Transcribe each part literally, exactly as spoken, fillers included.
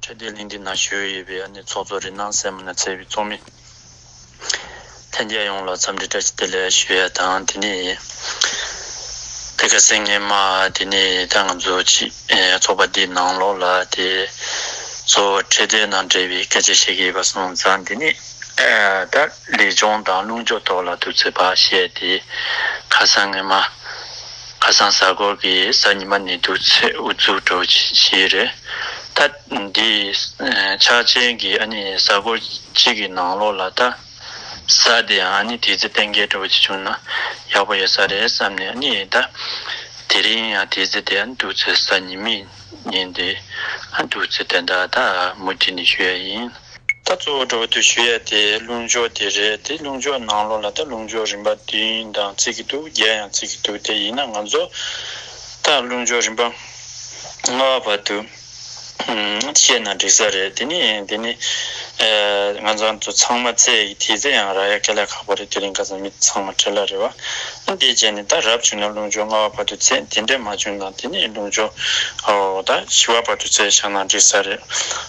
དེ་གླིང་འདི་ན་བཞུགས་ཡོད་པའི་ཨ་ནི་ཚོགས་གཙོ་རིགས་སྣང་སེམས་ནས་ཚེ་བའི་ཚོགས་མི་ལྷན་རྒྱས་ཡོངས་ལ་འཚམས་འདྲི་བཀྲ་ཤིས་བདེ་ལེགས་ཞུ་ཡ་དང་། དེ་ནས་དེ་ག་སེང་ངེ་མ་དེ་ནས་ད་ང་ཚོ་ཅིག་ཚོགས་པ་འདིའི་ནང་ལོགས་ལ་དེ་གཙོ་བོ་འཕྲོད་བསྟེན་དང་འབྲེལ་བའི་སྐད་ཆ་བཤད་ཀྱི་ཡོད་པ་སོང་ཙང་། དེ་ནས་ད་ལས་སྦྱོང་དང་རླུང་སྦྱོང་ཐོག་ལ་དུས་ཚོད་ཕར་བཤད་དེ། ཁ་སང་ངེ་མ་ཁ་སང་གཟའ་འཁོར་གྱི་གཟའ་ཉི་མ་ནས་དུས་ཚོད་དབུ་འཛུགས་འགྲོ་བཞིན་རེད། ད་འདི་ཕྱག་ཆེན་གྱི་ཨ་ནི་གཟའ་འཁོར་གཅིག་གི་ནང་ལོགས་ལ་ད་གཟའ་དེ་ཨ་ནི་དུས་ཚོད་གཏན་འཁེལ་འགྲོ་བཞིན་བྱུང་ན་ཡག་པོ་ཡོད་ས་རེད་བསམ་ནས། ཨ་ནི་ད་དེ་རིང་ཡང་དུས་ཚོད་དེ་ཨ་ནི་དུས་ཚོད་གཟའ་ཉི་མའི་ཉིན་དེ་ཨ་དུས་ཚོད་དེ་འདྲ་ད་མུ་མཐུད་ནས་ཞུ་ཡ་ཡིན། ད་གཙོ་བོ་འགྲོ་དུས་ཞུ་ཡ་དེ་རླུང་སྦྱོང་དེ་རེད། དེ་རླུང་སྦྱོང་ནང་ལོགས་ལ་ད་རླུང་སྦྱོང་རིམ་པ་བདུན་དང་བརྩི་གི་འདུག་བརྒྱད་ཡང་བརྩི་གི་འདུག་དེ་ཡིན་ན་ང་ཚོ་ད་རླུང་སྦྱོང་རིམ་པ་ལྔ་པ་བར་དུ་བཤད་ན་འགྲིག་ས་རེད། དེ་ནི་དེ་ནི་ང་ཚོ་ཚོ་ཚང་མ་བཙལ་ཡི་དེ་ཚེ་ཡང་རག་ཡ་དཀའ་ལས་ཁག་པོ་རེད། དེ་རིང་ཁ་སང་མི་ཚང་མ་བྲེལ་ལ་རེད་བ། འདི་བྱས་ནས་ད་རབ་བྱུང་ན་རླུང་སྦྱོང་ལྔ་པ་བར་དུ་བཙལ། དེ་འདྲས་མ་བྱུང་ན་དེ་ནས་རླུང་སྦྱོང་ཨོ་ད་བཞི་པ་བར་དུ་བཙལ་བཞག་ན་འགྲིག་ས་རེད།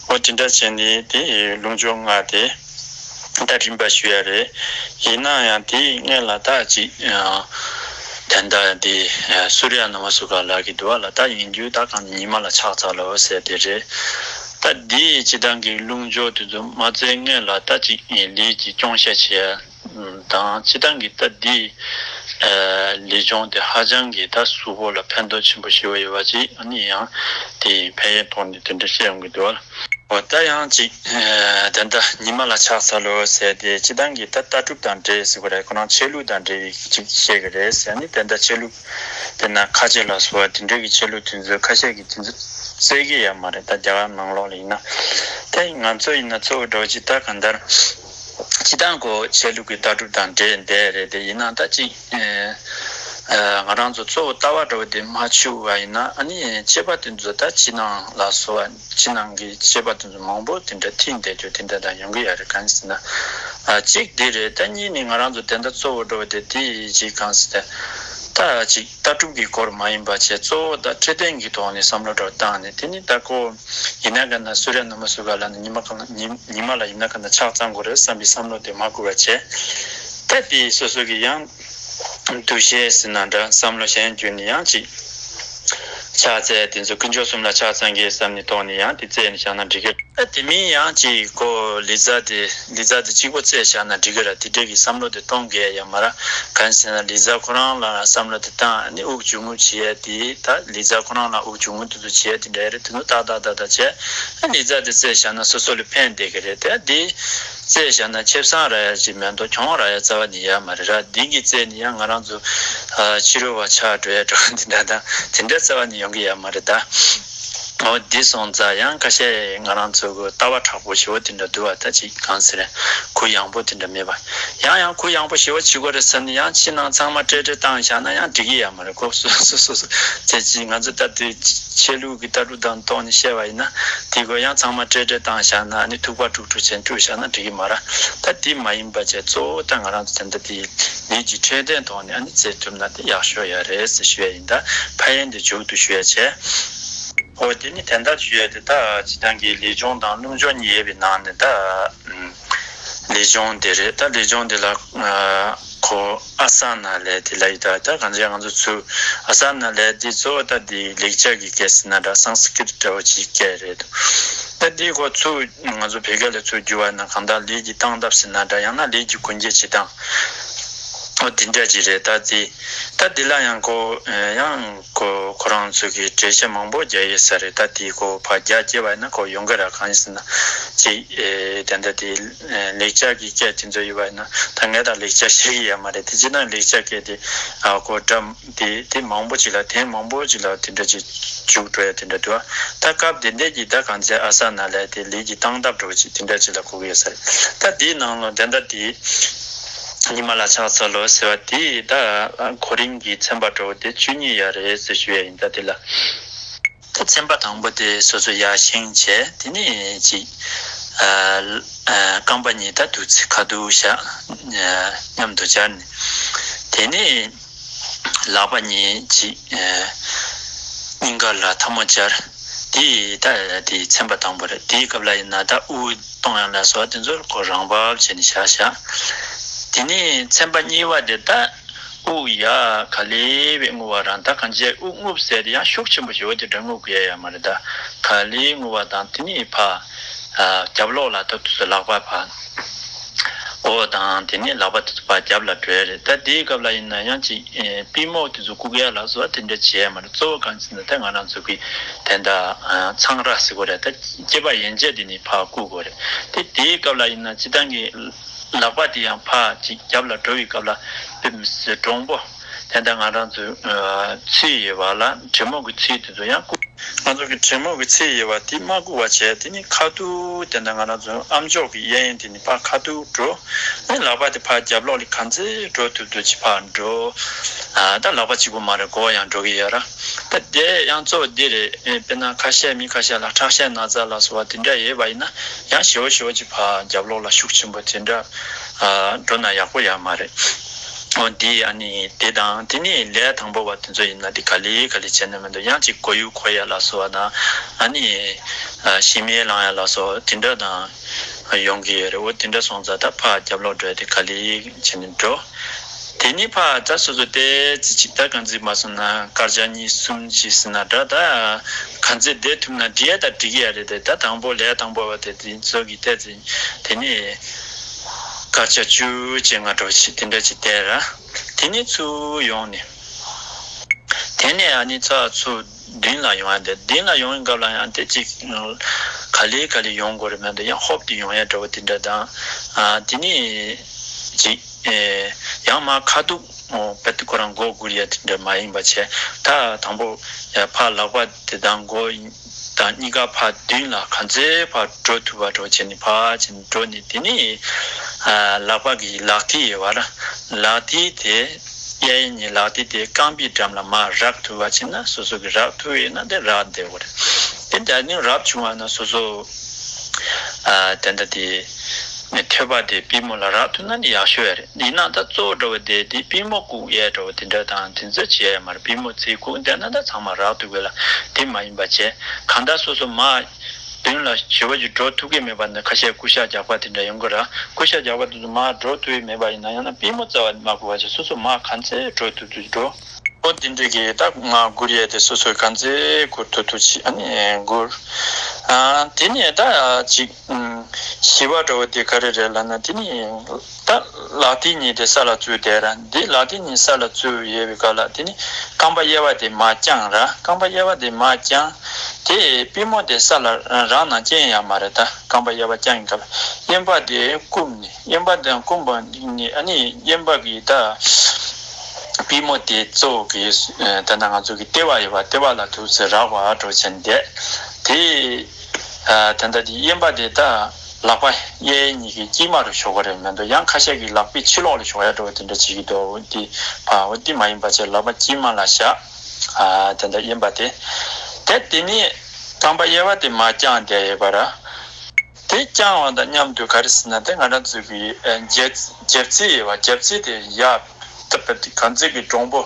ཨོ་དེ་འདྲ་བྱས་ནས་དེ་རླུང་སྦྱོང་ལྔ་དེ་ད་རིམ་པ་ཞུ་ཡ་རེད། ཡིན་ན་ཡང་དེའི་སྔོན་ལ་ད་ཅིག་ད་ད་དེ་སུ་རི་ཡ་ན་མ་སུ་ཁ་ལགས་ཀྱི་འདུག་བ་ལ། ད་ཡིན་རྒྱུ་ད་གང་ཉི་མ་ལ་ཕྱག་འཚལ་ལོ་ཟེར་དེ་རེད། ད་འདི་སྤྱི་བཏང་གི་རླུང་སྦྱོང་དེ་ཚོ་མ་བཙལ་སྔོན་ལ་ད་ཅིག་ལས་ཀྱི་སྐྱོང་བཤད་བྱས་དང་། སྤྱི་བཏང་གི་ད་འདི་ལས་སྦྱོང་དེ་ཧ་ཅང་གི་ད་གཟུགས་པོ་ལ་ཕན་ཐོགས་ཆེན་པོ་ཞེ་པོ་ཡོད་པ་ཅིག་ཨ་ནི་ཡང་དེ་ཕན་ཡོན་ཐོག་ནས་དེ་འདྲ་བཤད་ཡོང་གི་འདུག་བ། འོ་ད་ཡང་ཅིག་ད་ད་ཉི་མ་ལ་ཕྱག་འཚལ་ལོ་ཟེར་དེ་སྤྱི་བཏང་གི་ད་ལྟ་གྲུབ་དང་འབྲེལ་ཟེར་དགོས་རེད། ཁོ་རང་ཆོས་ལུགས་དང་འབྲེལ་བའི་ཅིག་བཤད་གི་རེད་ཟེར་ནི། དེ་ད་ཆོས་ལུགས་དེ་ན་ཁ་ཆེ་ལ་སོགས་པ་དེ་འདྲའི་གི་ཆོས་ལུགས་དེ་ཚོ་ཁ་ཤས་ཀྱི་དེ་ཚོ་བཙལ་གི་ཡ་མ་རེད། ད་རྒྱ་གར་ནང་ལོགས་ལ་ཡིན་ན། ད་ང་ཚོ་ཡིན་ན་གཙོ་བོ་འགྲོ་ཅིག་ད་གང་ལྟར་སྤྱི་བཏང་གོ་ཆོས་ལུགས་ཀྱི་ལྟ་གྲུབ་དང་འབྲེལ་བསྡད་རེད། དེ་ཡིན་ན་ད་ཅིག་ང་རང་ཚོ་གཙོ་བོ་ལྟ་བ་འདྲ་བོ་དེ་མ་ཆུག་པ་ཡིན་ན། ཨ་ནི་སྐྱེས་པ་དེ་ཚོ་ད་ཕྱི་ནང་ལ་སོགས་པ་ཕྱི་ནང་གི་སྐྱེས་པ་དེ་ཚོ་མང་པོ་དེ་འདྲ་ཐིག་བསྡད་རྒྱུ་དེ་འདྲ་ད་ཡོང་གི་ཡ་རེད། གང་ཟེར་ན་གཅིག་དེ་རེད། ད་གཉིས་ནི་ང་རང་ཚོ་དེ་འདྲ་གཙོ་བོ་འགྲོ་བ་དེ་དེ་ཅིག་གང་ཟེར་ད་ད་ཅིག་ལྟ་གྲུབ་ཀྱི་སྐོར་མ་ཡིན་པ་བྱས་གཙོ་བོ་ད་འཕྲོད་བསྟེན་གྱི་ཐོག་ནས་བསམ་བློ་འདྲ་བོ་བཏང་ནས། དེ་ནི་ད་ཁོ་ཡིན་ན་ག་ན་སུ་ར་ན་མ་སུ་ག་ལ་ནི་ཉི་མ་ག་ན་ཉི་ཉི་མ་ལ་ཡིན་ན་ག་ན་ཕྱག་བརྩམ་དགོས་རེད་བསམ་པའི་བསམ་བློ་དེ་མ་འཁོར་བ་བྱས། ད་དེ་སོ་སོ་གི་ཡང་འདུ་ཤེས་ཟེར་ན་འདྲ་བསམ་བློ་གཞན་བསྒྱུར་ནས་ཡང་ཅིག་ཕྱག་འཚལ་དེ་ཚོ་དཀོན་མཆོག་གསུམ་ལ་ཕྱག་འཚལ་གྱི་བསམ་ནས་ཐོག་ནས་ཡང་དེ་བཙལ་ནས་བཞག་ན་འགྲིག་གི། ད་དེ་མིན་ཡང་ཅིག་ཁོ་ལི་ཙ་དེ་ལི་ཙ་དེ་གཅིག་པོ་བཙལ་བཞག་ན་འགྲིག་གི་ར། དེ་འདྲ་གི་བསམ་བློ་དེ་གཏོང་དགོས་ཡ་མ་ར། གང་ཟེར་ན་ལི་ཙ་ཁོ་རང་ལ་བསམ་བློ་དེ་བཏང་ནི་དབུགས་འབྱུང་རྔུབ་བྱེད་ཡ་དེ། ད་ལི་ཙ་ཁོ་རང་ལ་དབུགས་འབྱུང་རྔུབ་དེ་ཚོ་བྱེད་ཡ་དེ་འདྲ་རེད། དེ་ཚོ་ཏག་ཏག་ཏག་ཏག་བྱས། ཨ་ལི་ཙ་དེ་བཙལ་བཞག་ན་སོ་སོ་ལ་ཕན་བདེ་གི་རེད། དེ་དེ་བཙལ་བཞག་ན་ཆེ་བསང་རག་ཡ་ཅིག་མེད་དོ། གྱོང་རག་ཡ་རྩ་བ་ནས་ཡ་མ་རེད་ར། འདི་གི་བཙལ་ནི་ཡང་ང་རང་ཚོ་ཕྱི་རོལ་བ་ཆགས་འགྲོ་ཡ་འགྲོ་འདི་འདྲ་དང་དེ་འདྲ་རྩ་བ་ནས་ཡོང་གི་ཡ་མ་རེད་ད། འོ་འདི་སོང་ཙང་ཡང་ཁ་ཤས་ང་རང་ཚོ་གི་ལྟ་བ་དྲག་པོ་ཞེ་པོ་དེ་འདྲ་འདུག་བ། ད་ཅིག་གང་ཟེར་གུ་ཡངས་པོ་དེ་འདྲ་མེད་པ། ཡང་ཡང་གུ་ཡངས་པོ་ཞེ་པོ་བྱེད་དགོས་རེད་བསམ་ནས་ཡང་ཕྱི་ནང་ཚང་མ་སྤྲེལ་སྤྲེལ་བཏང་བཞག་ན་ཡང་འགྲིག་གི་ཡ་མ་རེད་གོ། སོ་སོ་སོ་སོ་དེ་ཅིག་ང་ཚོ་ད་དུས་ཆོས་ལུགས་ཀྱི་ལྟ་གྲུབ་དང་ཐོག་ནས་བཤད་པ་ཡིན་ན་དེ་གོ་ཡང་ཚང་མ་སྤྲེལ་སྤྲེལ་བཏང་བཞག་ན་ནི་ཐུག་པ་དཀྲུག་དཀྲུག་བྱས་དཀྲུག་བཞག་ན་འགྲིག་གི་མ་རེད། ད་དེ་མ་ཡིན་པ་བྱས་གཙོ་བོ་ད་ང་རང་ཚོ་དེ་འདྲ་དེ་ལུས་ཀྱི་འཕྲོད་བསྟེན་ཐོག་ནས་ཨ་ནི་བཙལ་ཐུབ་ན་དེ་ཡག་ཤོས་ཡ་རེད་ཟེར་ཞུ་ཡ་ཡིན། ད་ཕན་ཡོན་དེ་མཇུག་ཏུ་ཞུ་ཡ་བྱས། འོ་དེ་ནི་དན་རྟགས་ཞུ་ཡ་དེ་ད་སྤྱི་བཏང་གི་ལུས་སྦྱོང་དང་རླུང་སྦྱོང་གཉིས་ཡོད་པའི་ནང་ནས་ད་ལུས་སྦྱོང་དེ་རེད། ད་ལུས་སྦྱོང་དེ་ལ་ཁོ་ཨ་ས་ན་ལས་དེ་ལ་ཡི་ད་ད་གང་ཅི་ང་ཚོ་ཚུར་ཨ་ས་ན་ལས་དེ་གཙོ་བོ་ད་དེ་ལེགས་སྦྱར་གྱི་སྐད་ཟེར་ན་འདྲ་སཾ་སྐྲྀ་ཏ་འདྲ་བོ་ཅིག་སྐད་རེད་འདུག་ད་དེ་ཁོ་ཚུར་ང་ཚོ་བོད་སྐད་ལ་ཚུར་བསྒྱུར་བ་ན་གང་ལྟར་ལུས་ཀྱི་སྟངས་སྟབས་ཟེར་ན་འདྲ་ཡང་ན་ལུས་ཀྱི་གོན་རྒྱུ་བྱེད་སྟངས་འོ་དེ་འདྲ་ཅིག་རེད། ད་དེ་ད་དེ་ལ་ཡང་ཁོ་ཡང་ཁོ་ཁོ་རང་ཚོ་གི་འགྲེལ་བཤད་མང་པོ་རྒྱག་ཡོད་ས་རེད། ད་དེ་ཁོ་ཕར་རྒྱ་བསྐྱེད་པ་ཡིན་ན་ཁོ་ཡོང་གི་ར། གང་ཡིན་ཟེར་ན་ཅིག་ཨེ་དེ་འདྲ་དེ་ལེགས་སྦྱར་གྱི་སྐད་དེ་ཚོ་ཡོད་པ་ཡིན་ན་ད་ངས་ད་ལེགས་སྦྱར་ཤེས་ཀྱི་ཡོད་མ་རེད། དེ་ཅི་ན་ལེགས་སྦྱར་སྐད་དེ་ཨ་ཁོ་འདྲ་དེ་དེ་མང་པོ་ཅིག་ལ་དེ་མང་པོ་ཅིག་ལ་དེ་འདྲ་ཅིག་བཅུག་འགྲོ་ཡ་དེ་འདྲ་འདུག་ད་སྐབས་དེ་འདྲ་གྱི་ད་གང་ཚེ་ཨ་ས་ན་ལས་དེ་ལུས་ཀྱི་སྟངས་སྟབས་འདྲ་བོ་ཅིག་དེ་འདྲ་ཅིག་ལ་གོ་གི་ཡོད་ས་རེད། ད་དེའི་ནང་ལོ་དེ་འདྲ་དེ་ཉི་མ་ལ་ཕྱག་འཚལ་ལོ་ཟེར་བ་དེ་ད་གོ་རིམ་གྱི་ཚན་པ་འདྲ་བོ་དེ་བཅུ་གཉིས་ཡ་རེད་ཟེར་ཞུ་ཡ་ཡིན། ད་དེ་ལ་ད་ཚན་པ་དང་པོ་དེ་སོ་སོ་ཡར་བཞེངས་བྱས། དེ་ནས་ཅིག་ཨ་ཨ་རྐང་པ་གཉིས་ད་འདུག་སེ་ཁ་ཐུག་བཞག་ཨ་མཉམ་དུ་སྦྱར་ནས། དེ་ནས་ལག་པ་གཉིས་ཅིག་ཨ་སྙིང་ག་ལ་ཐལ་མོ་སྦྱར། དེ་ད་དེ་ཚན་པ་དང་པོ་རེད། དེའི་སྐབས་ལ་ཡིན་ན་ད་དབུགས་གཏོང་ཡག་ལ་སོགས་དེ་ཚོར་ཁོ་རང་བབས་བྱས་ནས་བཞག་བཞག་དེ་ནས་ཚན་པ་གཉིས་པ་དེ་ད་དབུགས་ཡར་ག་ལེ་བའི་རྔུབ་པ་རང་ད་གང་ཅི་དབུགས་རྔུབ་ཟེར་དེ་ཡང་ཤུགས་ཆེན་པོ་ཞེ་པོ་དེ་འདྲ་རྔུབ་དགོས་ཡ་ཡོད་མ་རེད། ད་ག་ལེ་རྔུབ་པ་དང་དེ་ནས་ཕར་རྒྱབ་ལོགས་ལ་ད་དུས་སུ་ལག་པ་ཕར། འོ་དང་དེ་ནས་ལག་པ་དེ་ཚོ་ཕར་རྒྱབ་ལ་འགྲོ་ཡ་རེད། ད་དེའི་སྐབས་ལ་ཡིན་ན་ཡང་ཅིག་ཨེ་པུས་མོ་དེ་ཚོ་བཀུག་ཡ་ལ་སོགས་དེ་འདྲ་བྱས་མ་རེད། གཙོ་བོ་གང་ཟེར་ན་ད་ང་རང་ཚོ་གི་དེ་འདྲ་ཨ་ཚང་ར་ཟེར་དགོས་རེད། ད་སྐེད་པ་ཡན་ཆད་དེ་ནས་ཕར་བཀུག་དགོས་རེད། དེ་དེའི་སྐབས་ལ་ཡིན་ན་སྤྱིར་བཏང་གི་ལག་པ་དེ་ཡང་ཕར་ཅིག་རྒྱབ་ལ་འགྲོ་བའི་སྐབས་ལ་པུས་མོ་གྲུང་པོ་དེ་འདྲ་ང་རང་ཚོ་ཨ་ཚུད་ཡོད་པ་ལ་དྲེད་མོང་གི་ཚུལ་དེ་ཚོ་ཡང་བཀུག་ང་ཚོ་གི་དྲེད་མོང་གི་ཚད་ཡོད་པ་དེ་མ་བཀུག་པ་བྱས། དེ་ནི་ཁ་ཐུག་དེ་འདྲ་ང་རང་ཚོ་ཨམ་ཅོག་གི་གཡས་གཡོན་དེ་ནི་ཕར་ཁ་ཐུག་འགྲོ། ཨེ་ལག་པ་དེ་ཕར་རྒྱབ་ལོགས་ལ་གང་ཚད་འགྲོ་ཐུབ་ཐུབ་ཅིག་ཕར་འགྲོ། ཨ་ད་ལག་པ་གཅིག་པུ་མ་རེད། མགོ་ཡང་འགྲོ་གི་ཡོད་ར། ད་དེ་ཡང་གཙོ་བོ་འདི་རེད། ཨེ་དཔེར་ན་ཁ་ཤས་མི་ཁ་ཤས་ལ་ཁྲག་ཤེད་ན་ཚ་ལ་སོགས་པ་དེ་འདྲ་ཡོད་པ་ཡིན་ན་ཡང་ཞེ་པོ་ཞེ་པོ་ཅིག་ཕར་རྒྱབ་ལོགས་ལ་ཤུགས་ཆེན་པོ་དེ་འདྲ་ཨ་འགྲོ་ན་ཡག་པོ་ཡོད་མ་རེད། འོ་འདི་ཨ་ནི་དེ་དང་དེ་ནི་ལས་དང་པོ་བ་དེ་ཚོ་ཡིན་ན་དེ་ག་ལེ་ག་ལེ་བྱས་ན་མི་འདུག་ཡང་ཅིག་མགོ་ཡུ་འཁོར་ཡ་ལ་སོགས་པ་དང་ཨ་ནི་ཨ་ཤི་མེ་ལང་ཡ་ལ་སོགས་དེ་འདྲ་དང་ཡོང་གི་ཡོད་རེད། འོ་དེ་འདྲ་སོང་ཙང་ད་ཕར་རྒྱབ་ལོགས་འགྲོ་ཡ་དེ་ག་ལེ་བྱས་ནས་འགྲོ། དེ་ནི་ཕར་ད་སོ་སོ་ཏོག་ཙམ་ཅིག་ད་གང་ཚིག་མ་སོང་ན་སྐར་ཆ་གཉིས་གསུམ་ཅིག་ཟིན་ན་འདྲ། ད་གང་ཚིག་བསྡད་ཐུབ་ན་འགྲིག་ཡ་ད་འགྲིག་གི་ཡ་རེད། དེ་ད་དང་པོ་ལས་དང་པོ་བ་དེ་དེ་ཚོ་གི་ཏོག་ཙམ་དེ་ནི། སྐར་ཆ་བཅུ་བཅོ་ལྔ་འདྲ་བོ་ཞིག་དེ་འདྲ་ཅིག་བསྡད་ར། དེ་ནས་ཚུར་ཡོང་ནས། དེ་ནས་ཨ་ནི་ཚུར་ཚུར་མདུན་ལ་ཡོང་ཡ་དེ། མདུན་ལ་ཡོང་བའི་སྐབས་ལ་ཡང་དེ་ཅིག་ག་ལེ་ག་ལེ་ཡོང་དགོས་རེད་མེད་དུ་ཡང་ཧོབ་ཏེ་ཡོང་ཡ་འདྲ་བོ་དེ་འདྲ་དང་། ཨ་དེ་ནས་ཅིག་ཨེ་ཡང་མར་ཁ་ཐུག་ཨོ་བེད་ཁོ་རང་མགོ་སྒུར་ཡ་དེ་འདྲ་མ་ཡིན་པ་བྱས། ད་དང་པོ་ཡ་ཕར་ལག་པ་དེ་དང་མགོ་དང་གཉིས་ཀ་ཕར་མདུན་ལ་གང་ཚད་ཕར་འགྲོ་ཐུབ་པ་འདྲ་བྱས་ནས་ཕར་ཕྱིན་འགྲོ་ནས། དེ་ནས་ཨ་ལག་པ་གི་ལག་མཐིལ་ཡོད་པ་ར། ལག་མཐིལ་དེ་གཡས་གཡོན་གཉིས་ལག་མཐིལ་དེ་རྐང་པའི་འགྲམ་ལ་མར་རེག་ཐུབ་པ་བྱས་ན་སོ་སོ་གི་རེག་ཐུབ་ཡོད་ན་དེ་རེག་བསྡད་དགོས་རེད། དེ་འདྲ་ནི་རེག་བྱུང་བ་ན་སོ་སོ་ཨ་དེ་འདྲ་དེ་ནས་ཐོད་པ་དེ་པུས་མོ་ལ་རེག་ཐུབ་ན་ནི་ཡག་ཤོས་རེད། ཡིན་ན་ད་གཙོ་བོ་འདྲ་བོ་དེ་དེ་པུས་མོ་བཀུག་ཡས་འདྲ་བོ་དེ་འདྲ་དང་དེ་ཚོ་བྱས་ཡས་མ་རེད། པུས་མོ་ཚིག་བཀུག་བསྡད་ན་ད་ཚང་མ་རེག་ཐུབ་དགོས་ལ། དེ་མ་ཡིན་པ་བྱས་གང་ལྟར་སོ་སོ་མར་མདུན་ལ་ཞེ་པོ་ཅིག་འགྲོ་ཐུབ་ཀྱི་མེད་པ་ནི། ཁ་ཤས་ཀུ་ཤ་རྒྱག་པ་དེ་འདྲ་ཡོང་གི་ར། ཀུ་ཤ་རྒྱག་པ་དེ་ཚོ་མར་འགྲོ་ཐུབ་ཀྱི་མེད་པ་ཡིན་ན་ཡང་ན་པུས་མོ་རྩ་བ་ནས་མ་བཀུག་པ་བྱས་སོ་སོ་མར་གང་ཚད་འགྲོ་ཐུབ་ཐུབ་འགྲོ། ཨོ་དེ་འདྲ་གི་ད་མར་སྒུར་ཡས་དེ་སོ་སོས་གང་ཚད་སྒུར་ཐུབ་ཐུབ་ཅིག་ཨ་ནི་སྒུར། ཨ་དེ་ནས་ད་ཅིག་ཨུམ་བཞི་པ་འདྲ་བོ་དེ་ག་རེ་རེད་ལབ་ན། དེ་ནི་ད་ལག་མཐིལ་གཉིས་དེ་ས་ལ་བཙུགས་བསྡད་ར། འདི་ལག་མཐིལ་གཉིས་ས་ལ་བཙུགས་ཡོད་པའི་སྐབས་ལ་དེ་ནི་རྐང་པ་གཡས་པ་དེ་མར་བརྐྱངས་ར། རྐང་པ་གཡས་པ་དེ་མར་བརྐྱངས། དེ་པུས་མོ་དེ་ས་ལ་རང་ནང་རྐྱེན་ཡང་མ་རེད། ད་རྐང་པ་གཡས་པ་བརྐྱངས་ཡིན་སྐབས་གཡོན་པ་དེ་བསྐུམས་ནས། གཡོན་པ་དེ་བསྐུམས་པ་ནི་ཨ་ནི་གཡོན་པ་གི་ད་པུས་མོ་དེ་གཙོ་བོ་གི་ད་ལྟ་ང་ཚོ་གི་ལྟེ་བ་ཡོད་པ། ལྟེ་བ་ལ་ཐུག་ཚེ་རག་པ་འདྲ་བྱས་ནས་བསྡད། དེ་ད་ལྟ་དེ་གཡོན་པ་དེ་ད་ལག་པ་གཡས་གཡོན་གཉིས་ཀྱི་དཀྱིལ་མ་རུ་ཞོག་གི་རེད་མི་འདུག་ཡང་ཁ་ཤས་ཀྱིས་ལག་པའི་ཕྱི་ལོགས་ལ་ཞོག་ཡ་འདྲ་བོ་དེ་འདྲ་བྱེད་ཀྱི་འདུག་འོ་དེ་ཕ་འོ་དེ་མ་ཡིན་པ་བྱས་ལག་པ་དཀྱིལ་མ་ལ་བཞག་ཨ་དེ་འདྲ་གཡོན་པ་དེ། དེ་དེ་ནས་རྐང་པ་གཡས་པ་དེ་མར་བརྐྱངས་བསྡད་ཡོད་པ་ར། དེ་བརྐྱངས་པ་དང་མཉམ་དུ་ག་རེ་ཟེར་ན། དེ་ང་རང་ཚོ་གི་ཨ་རྒྱབ་རྒྱབ་རྩེ་ཡོད་པ། རྒྱབ་རྩེ་དེ་ཡར་ད་གང་ཚད་ཀྱི་དྲང་པོ་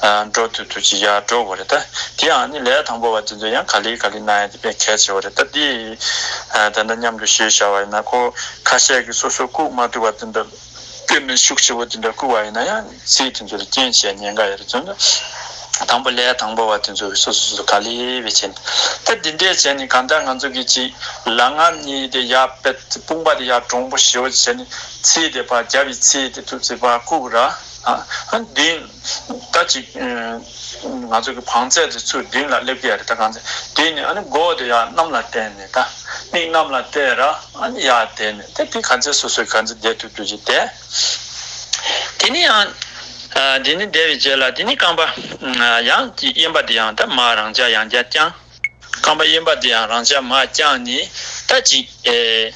ཨ་འགྲོ་ཐུབ་ཐུབ་ཅིག་ཡར་འགྲོ་དགོས་རེད། ད་དེ་ཡང་ནི་ལས་དང་པོ་བ་དེ་ཚོ་ཡང་ག་ལེ་ག་ལེ་གནང་ཡ་དེ་དཔེ་གལ་ཆེ་བ་རེད། ད་དེ་ཨ་ད་ལྟ་མཉམ་དུ་ཞུས་བཞག་པ་ཡིན་ན་ཁོ་ཁ་ཤས་ཀྱིས་སོ་སོ་བཀུག་མ་ཐུབ་པ་དེ་འདྲ། དེ་ནས་ཤུགས་ཆེ་པོ་དེ་འདྲ་བཀུག་པ་ཡིན་ན་ཡང་ཚིགས་དེ་ཚོ་ལ་རྐྱེན་བྱེད་ཉེན་ཁ་ཡོད་རེད། བྱུང་ན་དང་པོ་ལས་དང་པོ་བ་དེ་ཚོ་སོ་སོ་སོ་སོ་ག་ལེ་བའི་ཆེད། ད་འདི་འདྲས་བྱས་ནས་གང་ལྟར་ང་ཚོ་གི་ཅིག་ལག་ངར་གཉིས་དེ་ཡར་ཕེབས། དཔུང་པ་དེ་ཡར་དྲང་པོ་ཞེ་པོ་བྱས་ནས་ཚིགས་དེ་ཕར་རྒྱབ་ཀྱི་ཚིགས་དེ་ཐུག་ཚེ་ཕར་བཀུག་ར། ཨ་མདུན་ད་ཅིག་ང་ཚོ་གི་བང་རྩལ་དེ་ཚུར་མདུན་ལ་སླེབས་ཀྱི་ཡ་རེད། ད་གང་ཚེ་དེ་ནས་ཨ་ནི་མགོ་དེ་ཡར་གནམ་ལ་བསྟན་ནས། ད་མིག་གནམ་ལ་བལྟས་ར། ཨ་ནི་ཡར་བལྟས་ནས་དེ་དེ་ག་ཚད་སོ་སོའི་ག་ཚད་བསྡད་ཐུབ་ཐུབ་ཅིག་བསྡད། དེ་ནས་ཡང་ཨ་དེ་ནས་བསྡད་པའི་རྗེས་ལ་དེ་ནས་རྐང་པ་ཨ་ཡང་གཡོན་པ་དེ་ཡང་ད་མར་རང་འཇགས་ཡང་བསྐྱར་བརྐྱངས། རྐང་པ་གཡོན་པ་དེ་ཡང་རང་འཇགས་མར་བརྐྱངས་ནས་ད་ཅིག་ཨེ་